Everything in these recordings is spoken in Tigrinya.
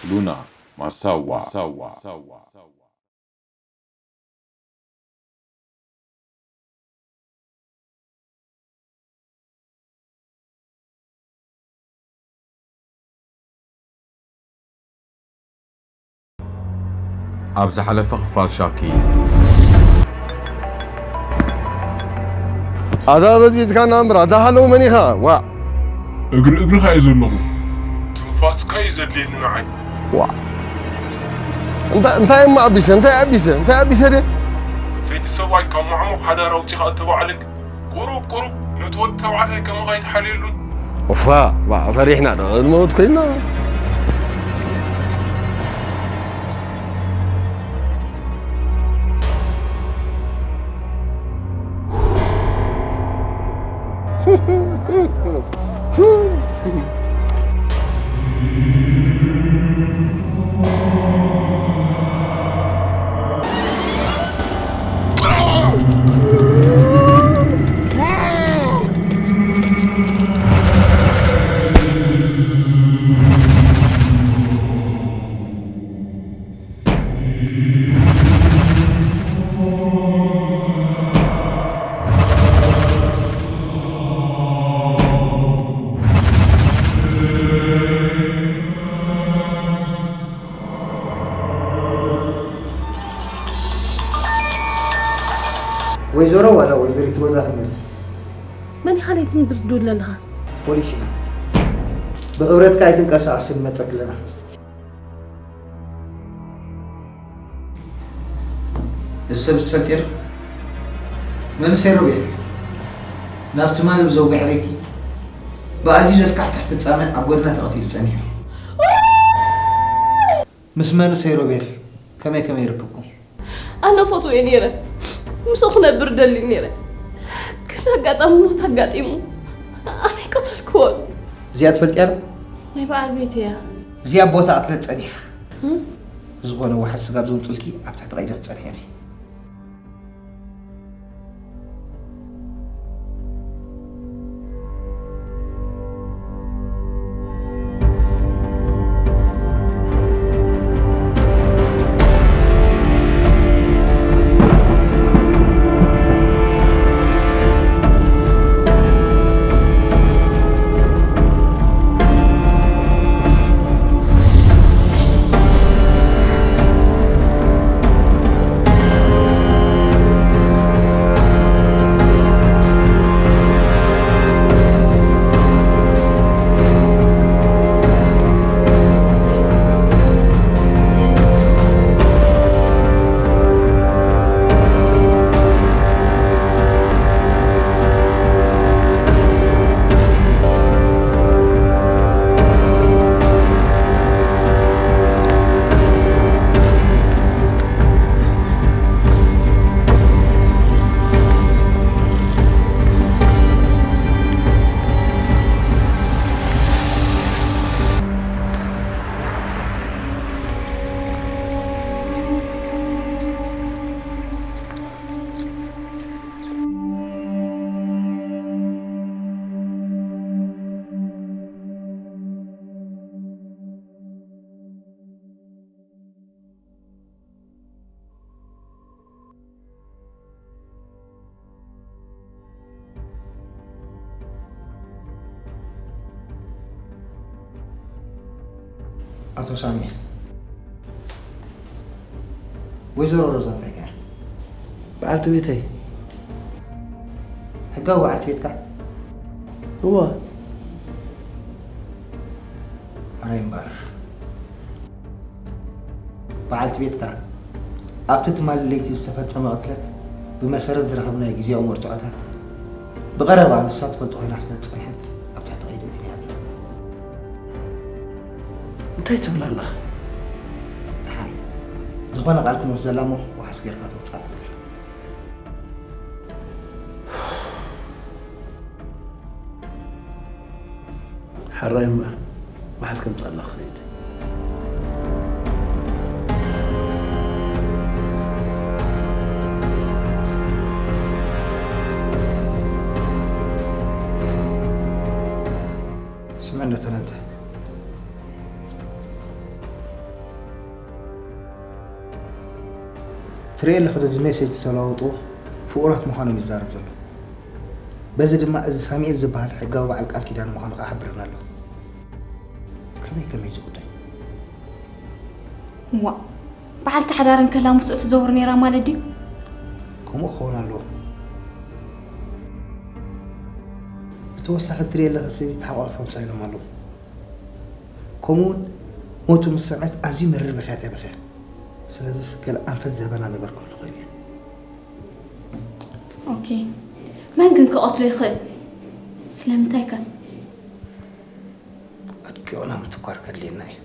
ሉና ማሳዋ። ኣብ ዝሓለፈ ክፋል ሻኪ። ኣዛ በዝቢዝካና እምበር፣ ኣዛ ሃለው መን ኢኻ? ዋእ። እግሪ እግርኻ እየ ዘለኹ። ትንፋስካ እዩ ዘድልየኒ ንዓይ። ዋእ። እንታይ፣ እንታይ እሞ ኣቢሰ፣ እንታይ ኣቢሰ፣ እንታይ ኣቢሰ ድየ? ሰይቲ ሰብኣይ ካብ ማዕሙቕ ሓዳር ኣውጺኻ እተባዕለክ። ቁሩብ፣ ቁሩብ፣ ነቲ ወዲ ተባዕታይ ከማኻ ኣይትሓልየሉን። እፋ፣ ዋ፣ ፈሪሕና ዶ? ንመውት ኮይንና። ወይዘሮ ዋላ ወይዘሪት ሮዛ ሕመድ? መን ኢኻ ነቲ ምድሪ ትድውል ዘለኻ? ፖሊስ ኢና። ብኽብረትካ ኣይትንቀሳቐስ፣ ንመጸክ ኣለና። እዚ ሰብ ዝፈልጥ የለን። መንእሰይ ሮቤል፣ ናብ ትማሊ ብዘውግሕ ለይቲ ብኣዝዩ ዘስካሕክሕ ፍጻመ ኣብ ጎደና ተቐቲሉ ጸኒሑ። ምስ መንእሰይ ሮቤል ከመይ ከመይ ይርክብኩም? ኣነ ፈትወዮ ነይረ። ምስኡ ክነብር ደልዩ ነይረ። ግን ኣጋጣሚ ሞት ኣጋጢሙ። ኣነ ኣይቀተልክዎን። እዚኣ ትፈልጥያ ዶ? ናይ በዓል ቤት እያ። እዚኣ ቦታ ቅትለት ጸኒሓ። እም? ብዝኾነ ዋሕዚ ስጋብ ዘምጹልኪ ኣብ ትሕቲ ቀይዲ ክትጸንሒ ኢኺ። ኣቶ ሳሙኤል፣ ወይዘሮ ሮዛ እንታይ ከ? በዓልቲ ቤተይ። ሕጋዊ በዓልቲ ቤትካ? እወ። ሕራይ እምበር። በዓልቲ ቤትካ ኣብቲ ትማሊ ለይቲ ዝተፈጸመ ቅትለት ብመሰረት ዝረኸብናዮ ግዜያዊ መርትዖታት ብቐረባ ንሳ ትፈልጦ ኮይና ስለ ዝጸንሐት ኣብ ትሕቲ ቀይዲ ኣእቲናያ ኣለና። እንታይ ትብል ኣለኻ? ደሓን ዝኾነ ቃል ክንወስደላ እሞ ዋሕስ ጌርካ ተውጽኣ ትኽእል። ሕራይ እምበር፣ መሓዝ ከምጻላ ክኸይድ። እንደ ተነተ ትሬል ኸደ ዝሜሴጅ ዝተለዋወጡ ፍቑራት ምዃኖም ይዛረብ ዘሎ። በዚ ድማ እዚ ሳሚኤል ዝበሃል ሕጋዊ በዓል ቃል ኪዳን ምዃኑ ከዓ ሓብርና ኣሎ። ከመይ ከመይ እዚ ጉዳይ? ዋእ፣ በዓልቲ ሓዳር እንከላ ምስኡ ትዘውር ነይራ ማለት ድዩ? ከምኡ ክኸውን ኣለዎ። ብተወሳኺ ትሪኤ ኣለኺ፣ ሰበይቲ ሓቋፊ ከምፅኣ ኢሎም ኣለዉ። ከምኡውን ሞቱ ምስ ሰምዐት ኣዝዩ መሪር ብኽያት እያ በኽያ። ስለዚስ ገለ ኣንፈት ዘበና ነገር ክህሉ ይኽእል እዩ። ኦኬ፣ መን ግን ክቐትሎ ይኽእል? ስለምንታይ ከ? ኣድቂቑና ምትኳር ከድልየና እዩ።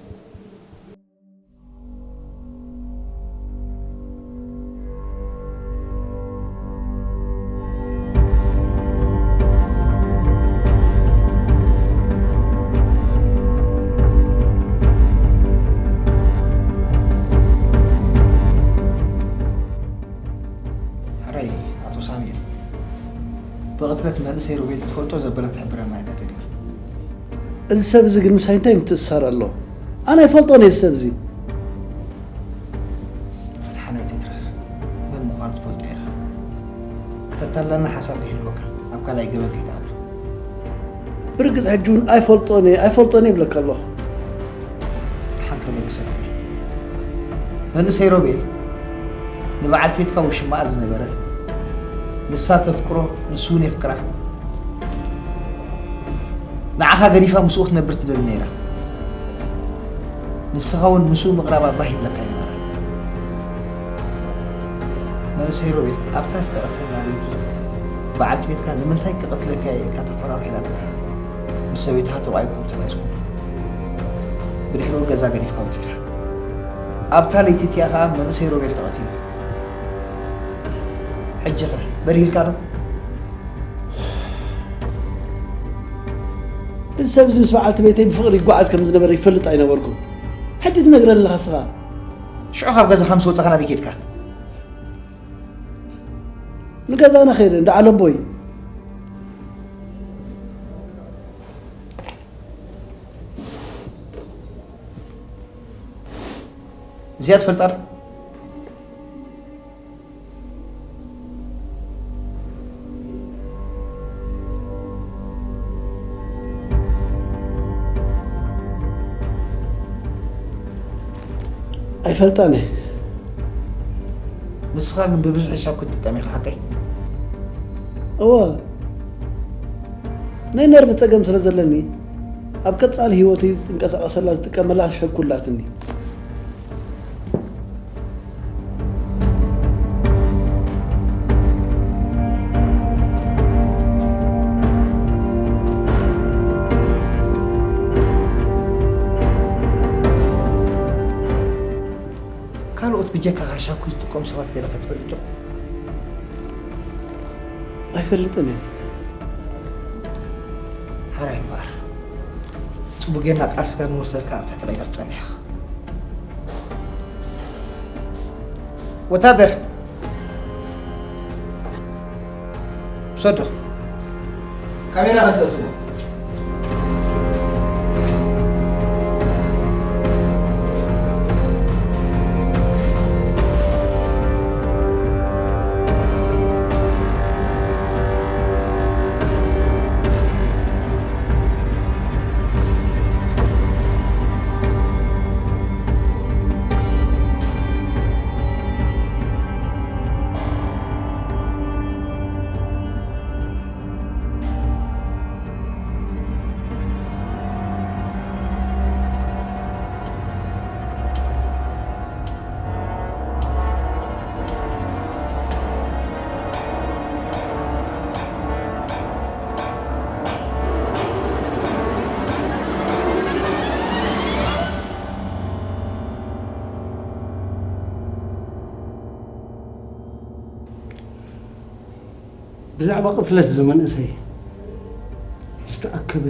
ሕራይ ኣቶ ሳሙኤል፣ ብቕትለት መንእሰይ ሮቤል ትፈልጦ ዘበለ ትሕብረና ኢና ደሊና። እዚ ሰብ እዚ ግን ምሳይ እንታይ ምትእስሳር ኣለዎ? ኣነ ኣይፈልጦን እየ እዚ ሰብ እዚ። ኣድሓናይ ትትረፍ፣ መን ምዃኑ ትፈልጦ ኢኻ። ክተታልለና ሓሳብ ይህልወካ፣ ኣብ ካልኣይ ገበን ከይትኣቱ። ብርግጽ ሕጂ እውን ኣይፈልጦን እየ ኣይፈልጦን እየ ይብለካ ኣለኹ። ሓን ከመልሰካ እየ። መንእሰይ ሮቤል ንበዓልቲ ቤትካ ውሽማኣ ዝነበረ፣ ንሳ ተፍቅሮ፣ ንሱ እውን የፍቅራ። ንዓኻ ገዲፋ ምስኡ ክትነብር ትደሊ ነይራ። ንስኻ እውን ምስኡ ምቕራባ ባህ ይብለካ ኣይነበረ። መንእሰይ ሮቤል ኣብታ ዝተቐትለላ ለይቲ በዓልቲ ቤትካ ንምንታይ ክቐትለካ እየ ኢልካ ተፈራርሑ ኢላትካ ምስ ሰበይትኻ ተባኢኩም ተባኢስኩም ብድሕሪኡ ገዛ ገዲፍካ ወፂእኻ። ኣብታ ለይቲ እቲኣ ኸዓ መንእሰይ ሮቤል ተቐቲሉ። ሕጂ ኸ በሪህልካ ዶ? እዚ ሰብ እዚ ምስ በዓልቲ ቤተይ ብፍቕሪ ይጓዓዝ ከም ዝነበረ ይፈልጥ ኣይነበርኩን። ሕጂ ትነግረኒ ኣለኻ ንስኻ። ሽዑ ካብ ገዛኻ ምስ ወፃኻ ናበይ ከድካ? ንገዛና ከይደ እንዳ ዓለቦይ። እዚኣ ትፈልጣ ዶ? ኣይፈልጣን እየ። ንስኻ ግን ብብዝሒ ሻኩ ትጥቀም ኢኻ ሓቀይ? እወ፣ ናይ ነርቭ ጸገም ስለ ዘለኒ ኣብ ቀጻሊ ህይወተይ ዝንቀሳቐሰላ ዝጥቀመላ ሸኩ ኣላትኒ። ካልኦት ብጀካኻ ሻኩ ዝጥቀሙ ሰባት ገለ ከትፈልጥ ዶ? ኣይፈልጥን እየ። ሓራይ እምበኣር ጽቡቅ ጌርና ቃልስካ ንወስደልካ ኣብ ትሕቲ ቀይዳ ትጸንሕ ኢኻ። ወታደር ሰዶ ካሜራ ከትእትዎ። ብዛዕባ ቅትለት እዚ መንእሰይ ዝተኣከበ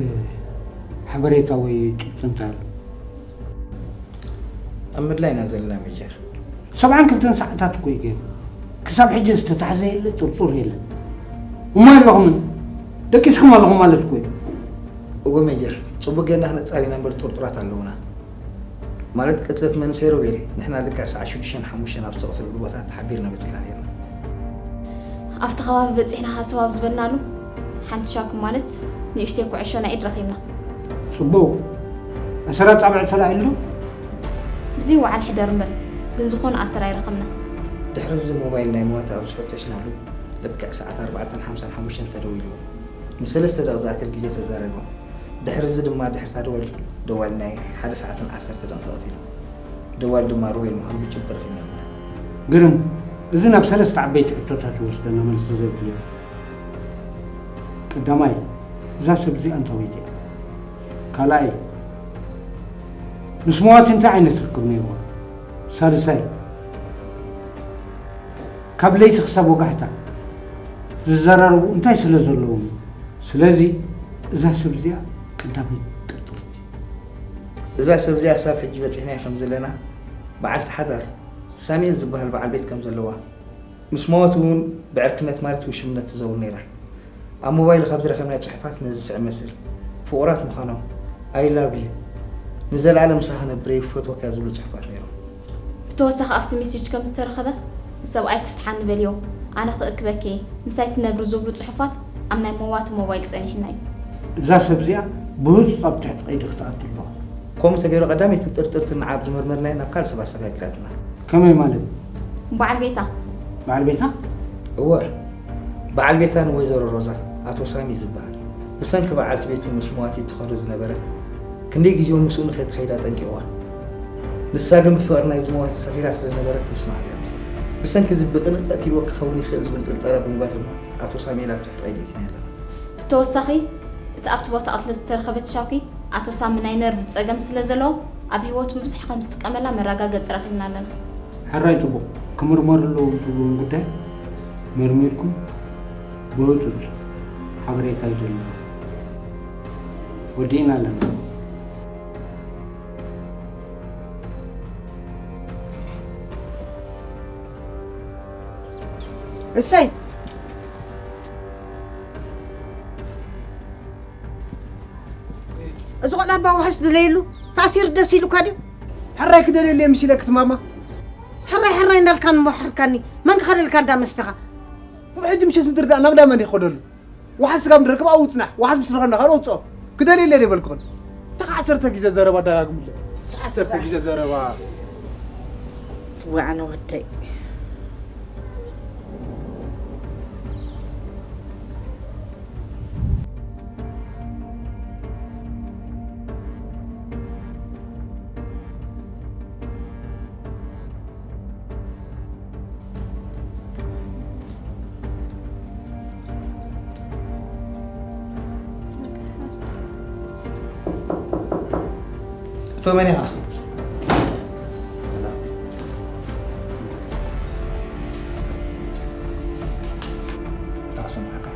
ሓበሬታ ወይ ጭብጢ እንታይ ኣሎ? ኣብ ምድላይ ኢና ዘለና ሜጀር። ሰብዓን ክልተን ሰዓታት እኮ እዩ ገይሩ። ክሳብ ሕጂ ዝተታሕዘ የለ፣ ጥርጡር የለ። እሞ ኣለኹምን ደቂስኩም ኣለኹም ማለት እኮ እዩ። እወ ሜጀር፣ ጽቡቕ ጌርና ክነጻሪ ኢና እምበር ጥርጡራት ኣለዉና። ማለት ቅትለት መንእሰይ ሮቤል ንሕና ልክዕ ሰዓት ሽዱሽተን ሓሙሽተን ኣብ ዝተቐተለሉ ቦታ ተሓቢርና በጺሕና ነይርና። ኣብቲ ከባቢ በጺሕና ሃሰው ኣብ ዝበልናሉ ሓንቲ ሻኩ ማለት ንእሽተይ ኩዕሾ ናይ ኢድ ረኺብና። ጽቡቕ። ኣሰር ኣጻብዕቲ ተላዒሉ ዶ? ብዘይ ወዓል ሕደር እምበር ግን ዝኾነ ኣሰር ኣይረኸብናን። ድሕሪ እዚ ሞባይል ናይ ሞዋቲ ኣብ ዝፈተሽናሉ ልክዕ ሰዓት ኣርባዕተን ሓምሳን ሓሙሽተን ተደዊልዎ። ንሰለስተ ደቕ ዝኣክል ግዜ ተዛረብዎ። ድሕሪ እዚ ድማ ድሕሪ እታ ደወል፣ ደዋል ናይ ሓደ ሰዓትን ዓሰርተ ደቕን ተቐቲሉ። ደዋል ድማ ሮቤል ምዃኑ ብጭብጢ ረኺብናሉ። ግርም፣ እዚ ናብ ሰለስተ ዓበይቲ ሕቶታት ይወስደና፣ መልሲ ዘድልዮ። ቀዳማይ፣ እዛ ሰብ እዚኣ እንታወይቲ እያ? ካልኣይ፣ ምስ መዋቲ እንታይ ዓይነት ርክብ ነይርዋ? ሳልሳይ፣ ካብ ለይቲ ክሳብ ወጋሕታ ዝዘራረቡ እንታይ ስለ ዘለዎም እዩ? ስለዚ እዛ ሰብ እዚኣ ቀዳመይቲ ጥርጥርቲ። እዛ ሰብ እዚኣ ክሳብ ሕጂ በጺሕናያ ከም ዘለና በዓልቲ ሓዳር ሳሙኤል ዝበሃል በዓል ቤት ከም ዘለዋ፣ ምስ መዋቲ እውን ብዕርክነት ማለት ውሽምነት ትዘውር ነይራ። ኣብ ሞባይል ካብ ዝረኸብናዮ ጽሑፋት ነዚ ዝስዕብ መስል፣ ፍቑራት ምዃኖም፣ I love you፣ ንዘለኣለም ምሳኺ ክነብር እየ፣ ክፈትወካ ዝብሉ ጽሑፋት ነይሮም። ብተወሳኺ ኣብቲ ሜሴጅ ከም ዝተረኸበ፣ "ንሰብኣይ ክፍትሓኒ በልዮ፣ ኣነ ክእክበኪ እየ፣ ምሳይ ትነብሪ" ዝብሉ ጽሑፋት ኣብ ናይ መዋቲ ሞባይል ጸኒሕና እዩ። እዛ ሰብ እዚኣ ብህጹጽ ኣብ ትሕቲ ቀይዲ ክትኣቱ ኣለዋ። ከምኡ ተገይሩ ቀዳመይቲ ጥርጥርቲ ንዓ ኣብ ዝመርመርናዮ ናብ ካልእ ሰብ ኣሰጋጊራትና። ከመይ ማለት? በዓል ቤታ። በዓል ቤታ? እወ፣ በዓል ቤታ ንወይዘሮ ሮዛ ኣቶ ሳሚ ዝበሃል። ብሰንኪ በዓልቲ ቤቱ ምስ መዋቲ ትኸዶ ዝነበረት፣ ክንደይ ግዜኡ ምስኡ ንኸይትኸይድ ኣጠንቂቕዋ። ንሳ ግን ብፍቕሪ ናይዚ መዋቲ ሰኺራ ስለ ነበረት ምስማዕ ኣልያቶ። ብሰንኪ እዚ ብቕንኢ ቀቲልዎ ክኸውን ይኽእል ዝብል ጥርጠራ ብምግባር ድማ ኣቶ ሳሙኤል ኣብ ትሕቲ ቀይዲ ኣእቲናዮ ኣለና። ብተወሳኺ፣ እቲ ኣብቲ ቦታ ቅትለት ዝተረኸበ ሻኩ ኣቶ ሳሚ ናይ ነርቭ ጸገም ስለ ዘለዎ፣ ኣብ ህይወቱ ብዙሕ ከም ዝጥቀመላ መረጋገጺ ረኺብና ኣለና። ሕራይ ጽቡቕ። ክምርመሩ ኣለዎም ትብልዎም ጉዳይ መርሚርኩም ብህጹጽ ሓበሬታ ይደልዩ። ወዲእና ኣለና። እሰይ። እዚ ቆልዓ እባ ዋሕስ ድለየሉ። ተኣሲሩ ደስ ኢሉካ ድዩ? ሕራይ ክደልየሉ እየ ምስ ኢለኪ ትማማ። ሕራይ ሕራይ እንዳልካ ንሞሓርካኒ። መን ክኸደልካ እንዳ መስተኻ? ኣብ ሕጂ ምሸት ምድርዳእ ናብ እንዳ መን ይኸደሉ? ዋሕስ ስጋብ ንረክብ ኣብኡ ጽናሕ። ዋሕስ ምስ ረኸብና ካልእ ወጽኦ። ክደልየሉ እየ ደይበልኩኽን። ተኻ ዓሰርተ ግዜ ዘረባ ኣደጋግምለ። ተኻ ዓሰርተ ግዜ ዘረባ። ዋዕነ ወደይ። እቶ መን ኢኻ? ሰላም። እንታይ ክሰምዓካ?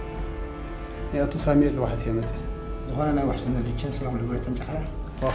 ናይ ኣቶ ሳሙኤል ዋሕስ እየ መጽእ። ዝኾነ ናይ ውሕስነት ሊቸንስ ያው ንብረት ተምጽእ ሓራ? ዋ።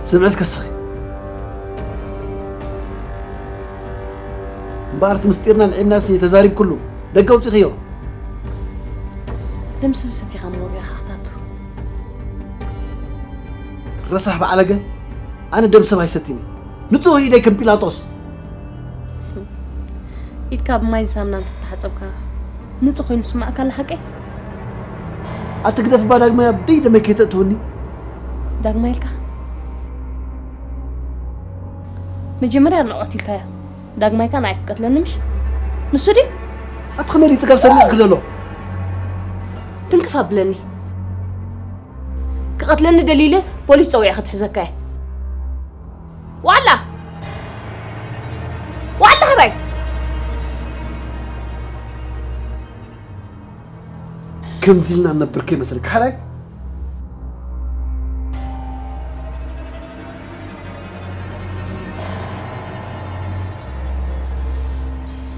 ስምዒ እስከ እስኺ። እምበኣር እቲ ምስጢርና ንዒብናስ ተዛሪብኩሉ ደገ ኣውፂኽዮ። ደም ሰብ ሰቲኻ እሞ ቢኻ ክታቱ። ረሳሕ በዓለገ፣ ኣነ ደም ሰብ ኣይሰቲኒ። ንጹህ ኢደይ ከም ጲላጦስ። ኢድካ ብማይን ሳምናን ተተሓጸብካ ንጹህ ኮይኑ ስማዕካ ኣላ ሓቀይ? ኣቲ ግደፍ እባ ዳግማይ ኣብ ደይ ደመይ ከይተእትውኒ። ዳግማይ ኢልካ? መጀመርያ ኣሎ ቀቲልካያ። ዳግማይ ከኣ ንዓይ ክትቀትለኒ ምሽ? ንሱ ድዩ? ኣቲ ከመይ ኢሉ ጽጋብ ሰሚዕክ ዘሎ? ትንክፍ ኣብለኒ። ክቐትለኒ ደልዩለ ፖሊስ ጸዊዐ ክትሕዘካ እየ። ዋላ! ዋላ ሕራይ! ከምዚ ኢልና ንነብር ከይመስለካ፣ ሕራይ?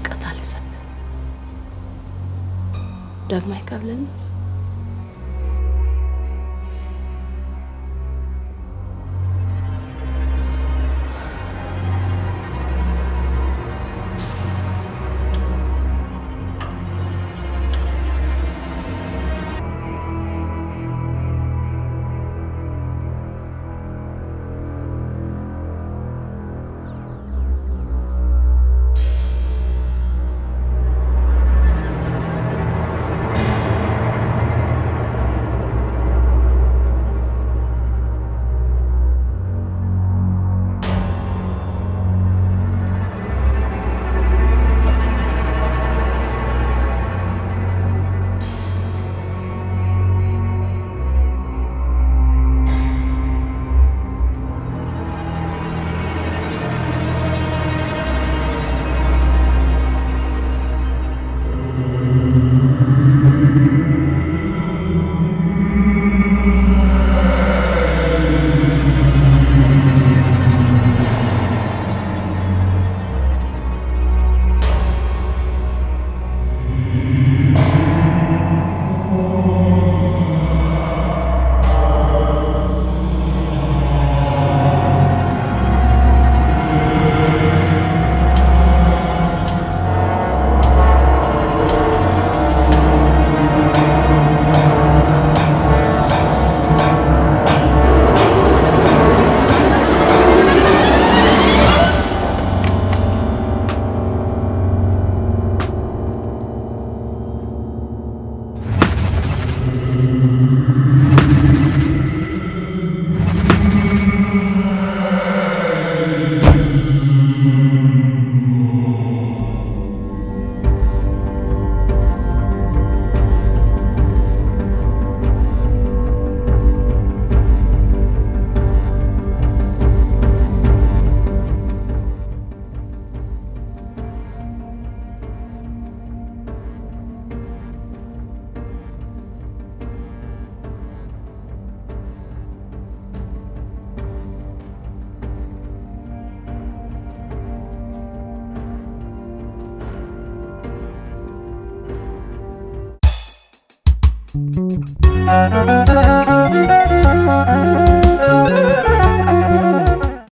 ቀታሊ ሰብ። ዳግማይ ካብለኒ።